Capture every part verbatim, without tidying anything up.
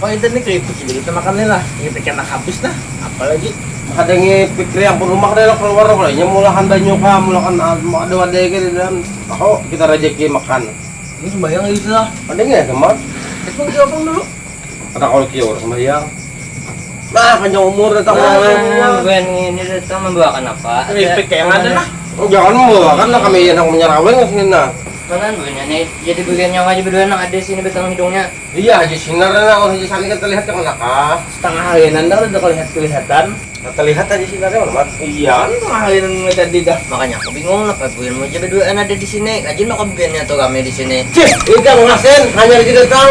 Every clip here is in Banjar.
Wah, itu nih keripik jadi kita makan nih lah. Keripik enak habis dah. Apalagi makadangi pikir yang pun rumah deh keluar, kalau nya mulahan banyu kah, mulahan ada wadah ke di dalam tahu kita rezeki makan. Ini sembahyang gitu lah. Ada nggak ya teman? Itu kita apa dulu? Ada kalau kior sembahyang. Nah, panjang umur datang. Nah, bukan ini datang membawakan apa? Keripik kayak ada lah. Oh, jangan membawakan lah, kami yang menyeraweng sini nah. Mana bukannya nih? Jadi bagian nyawa aja berdua nang ada sini batang hidungnya. Iya, Haji Sinar lah, orang Haji Sani kan terlihat yang mana kah? Setengah harian dah udah kelihatan kelihatan. Nah, terlihat Haji Sinarnya mana, Mat? Iya, kan setengah harian mulai tadi dah. Makanya aku bingung lah, apa bukan mau coba duaan ada di sini. Kajian mau kebukiannya tuh kami di sini. Cih, ini kan ngasen, hanya aja datang.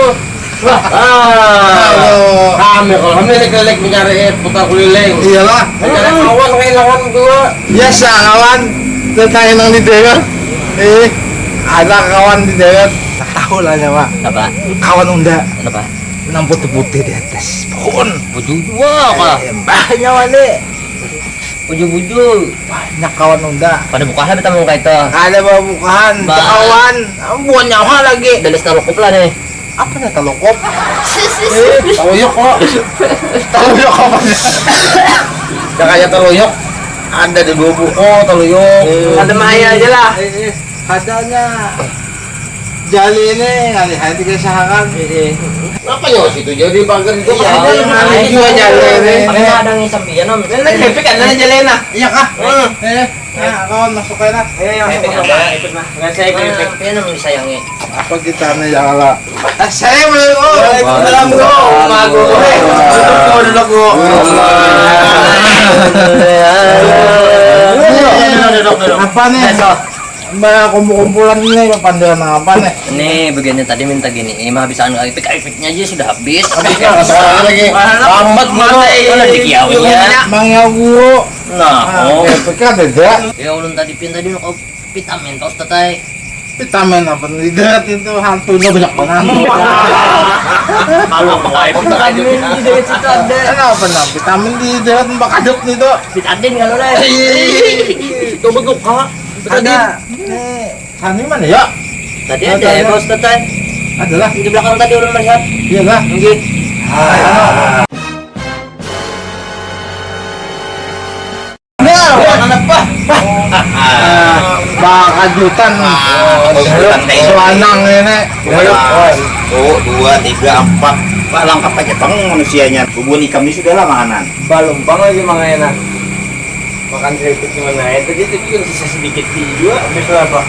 Wah, ah, kami kalau kami lek-lek mencari putar keliling. Iyalah. Mencari kawan kehilangan dua. Biasa kawan, tentang yang di daerah. Eh, ada kawan di daerah. Tak tahu lah siapa. Apa? Kawan Unda. Kenapa? Nang putih-putih di atas pohon. Bujur jua kah? Eh, mbahnya wani. Bujur-bujur. Banyak kawan Unda. Pada buka habis tamu kayak itu. Ada bawa bukaan. Bah. Kawan. Buat nyawa lagi. Dari setelah kup lah nih. Apa nih talokop? Eh, taluyuk kok. Taluyuk apa? Ya kayak taluyuk. Ada di gubuk. Oh, taluyuk. Ada maya aja lah. Eh, eh, katanya Jali ini ngalih hati kesahangan. Iya. Kenapa nyawa situ jadi pagar itu? Iya, ada iya, yang iya, ada iya, juga iya, jalan iya, ini. Tapi iya. Ada ngisap pian, Om. Ini keripik ada aja, Lena. Iya kah? Hmm. Eh, nah, kawan masuk aja lah. Eh, yang masuk, masuk. Ada, ikut lah. Nggak, saya keripik. Nah, pian yang disayangi. Apa kita nih, ya Allah? Eh, saya boleh, oh. Waalaikumsalam, Bro. Waalaikumsalam. Duduk, Bro, duduk, Bro. Duduk, duduk, duduk. Apa nih? Eh, so. Mbak, kumpul-kumpulan ini, Pak, pandangan apa nih? Nih, begini tadi minta gini, mah habis anu, ipik-ipiknya aja sudah habis. Habis lah, satu lagi. Lambat, Bro. Mana dikiaunya? Mang Yau Guru. Nah, oh. Ipik ada aja. Ya, ulun tadi pin tadi, oh, vitamin, Pak Ustadz, ay. Vitamin apa nih? Di darat itu hantunya banyak banget. Kalau mau, vitamin di darat situ ada. Kenapa, nah? Vitamin di darat bakaduk gitu. Vitamin kalau lah. Ih, coba buka. Ada. Nih, Sani mana ya? Tadi ada ya, Pak Ustadz, ay. Adalah. Di belakang tadi orang melihat. Iyalah. Nggih. Ah. Nah, makan apa? Ah, bakajutan. Ah, bakajutan kayak gini. Suanang ini. Tuh, dua, tiga, empat. Wah, lengkap aja, Bang, manusianya. Bubuhan ikam ini sudah lah makanan. Balum pang lagi mangainya. Makan keripik gimana ya? Tadi tapi kan sisa sedikit jua, habis lah, Pak.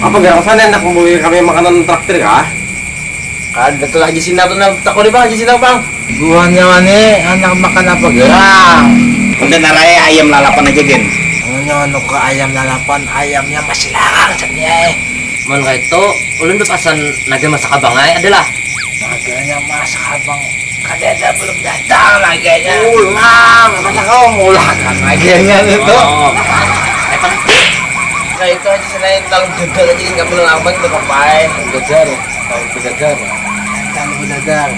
Apa garang sana enak membeli kami makanan traktir kah? Kada tuh Haji Sina tuh, nah, takuni, Bang, Haji Sina, Bang. Buhannya wani anak makan apa garang? Udah narai ayam lalapan aja, Gen. Nyawa nuka ayam lalapan, ayamnya masih larang saja, eh. Mun kaitu, ulun bepasan naga masak abang ai, ada lah. Naganya masak abang, kadada belum datang naganya. Ulang, masa kau mengulahkan naganya itu? Oh. Nah, itu aja selain talu dadar aja, kan kami lama kita papai. Dadar, talu dadar. Talu dadar.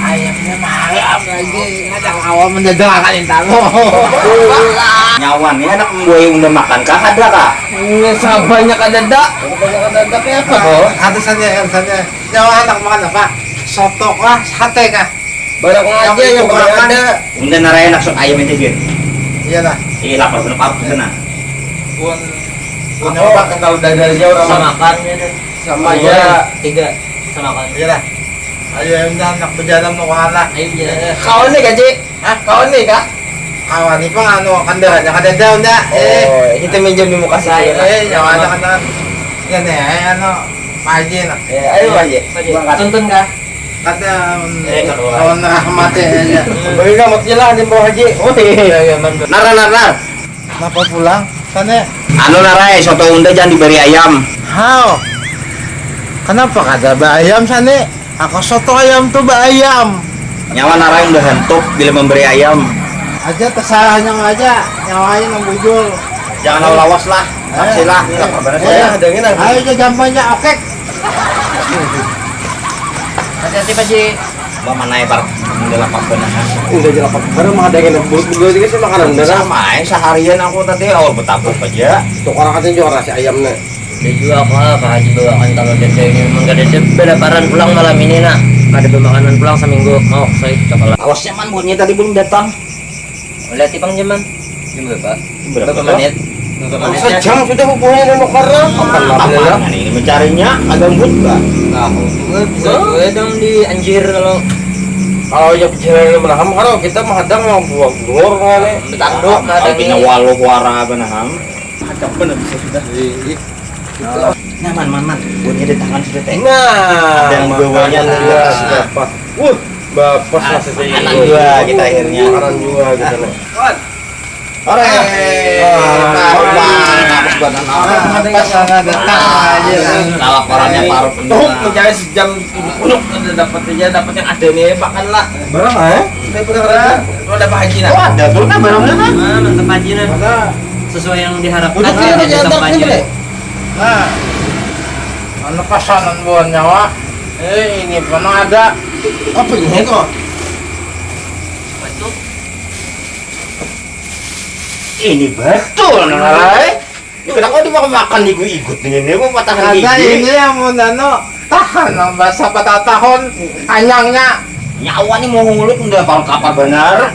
Ayamnya malam lagi, ada kawan mendadak akan intan. Nyawa nih anak membuai unda makan kah, ada kah? Ini sabanyak ada dak. Banyak ada dak kayak apa? Oh, ada saja, ada saja. Nyawa anak makan apa? Soto kah, sate kah? Barang aja yang makan. Ada. Unda narai anak sop ayam itu, Gin. Iyalah. Iya, lapar bener, lapar bener. Buang, buang apa? Kalau dari jauh orang sama makan ya deh. Sama aja. Tiga sama kan. Iya lah. Ayo, unda, anak berjalan mau kemana? Iya. Kawan nih, Gaji? Hah? Kawan nih kah? Kawan nih, pang anu, kendaraannya kada ada, unda. Eh. Oh, kita minjem di muka saya. Eh, jangan, jangan, jangan. Ya nih, ayo, anu, Pak Haji, nah. Eh, ayo, Pak Haji. Pak Haji. Berangkat. Tuntun kah? Kata, mm, eh, kawan rahmat ya, ya. Beri rahmat je lah di bawah Haji. Oh, iya, iya, mantap. Nar, nar, nar. Kenapa pulang, Sane? Anu, narai, soto unda jangan diberi ayam. How? Kenapa kada bayam, Sane? Aku soto ayam tuh bayam. Nyawa narai udah hantup bila memberi ayam. Aja terserahnya aja, nyawanya nang bujur. Jangan lawas lah. Eh. Taksi lah, ini lapar banget. Eh, saya. Ayo, aja jampanya, oke. Hati-hati, Pak Ji. Mbak, mana ya, Pak? Udah lapar banget. Udah aja lapar. Baru mau ada yang buat juga sih makanan udah lah. Sama aja seharian aku tadi awal betabuk aja. Tuh orang katanya juga nasi ayam nih. Dia juga apa, Pak Haji bawakan tamu dede ini. Emang gak dede belaparan pulang malam ini, nah. Ada pemakanan pulang seminggu mau saya coba. Awasnya man, buatnya tadi belum datang. Lihat tipang jam man. Jam berapa? Berapa menit? Berapa menit ya? Sejam sudah hubungannya dengan Mekara. Apa namanya? Ini mencarinya ada embut lah. Nah, gue bisa gue dong di anjir kalau kalau yang bicara menaham kalau kita menghadang mau buah bulur kan ya. Tanduk ada punya waluh wara apa naham. Ada pun bisa sudah. Nah, man, man, man. Buatnya di tangan sudah teh. Nah, dan bawahnya juga sudah pas. Uh, bapak ah, masih anak juga kita akhirnya. Makanan juga kita nih. Ore. Pas sangat datang aja. Laporannya parut. Tuh, mencari sejam udah dapat aja dapat yang ada nih, makan lah. Barang ah? Sudah berapa? Lu ada Pak Haji nah? Oh, ada tuh kan barangnya kan? Ah, mantap Haji nah. Masa sesuai yang diharapkan. Udah, udah, udah, udah, udah. Nah, anu pasanan buah nyawa. Eh, ini pun ada. Apa ini kok? Ini betul nang alai. Ini kenapa dimakan makan igu igut ini? Ini mau patah gigi. Ada ini yang mau nano tahan nang basah patah tahun anyangnya. Nyawa nih mau ngulut udah parut lapar benar.